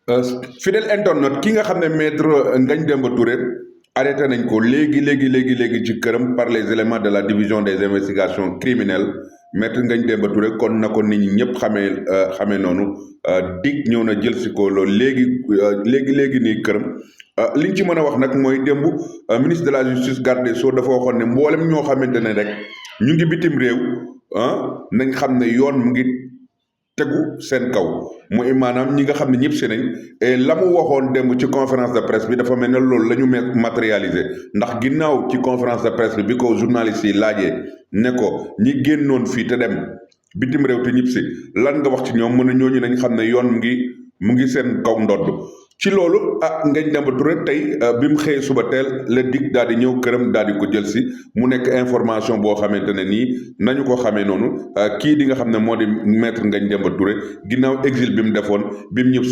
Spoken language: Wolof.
Euh, fidèle internaute ki nga xam ne maître Ngagne Demba Touré arrêté nañ ko léegi ci këram par les éléments de la division des investigations criminelles maître Ngagne Demba Touré kon na ko nit ñi ñëpp xamee noonu dig ñëw na jël si ko loolu léegi nii këram. Liñ ci mën a wax nag mooy démb ministre de la justice garde des Sceaux dafa waxoon ne mboolem ñoo xamante ne rek ñu ngi bitim réew nañ xam ne yoon mu ngi tegu seen kaw muy maanaam ñi nga xam ne ñëpp si nañ et la mu waxoon démb ci conférence de presse bi dafa mel ne loolu la ñu matérialiser ndax ginnaaw ci conférence de presse bi ko journaliste yi laajee ne ko ñi génnoon fii te dem bitim réew te ñëpp si lan nga wax ci ñoom mën a ñooñu nañ xam ne yoon mu ngi seen kaw ndodd ci loolu Ngagne Demba Touré tey bi mu xëyee suba teel la dig daal di ñëw këram daal di ko jël si mu nekk information boo xamante ne nii nañu ko xamee noonu kii di nga xam ne moo di maître Ngagne Demba Touré ginnaaw exil bi mu defoon bi mu ñëw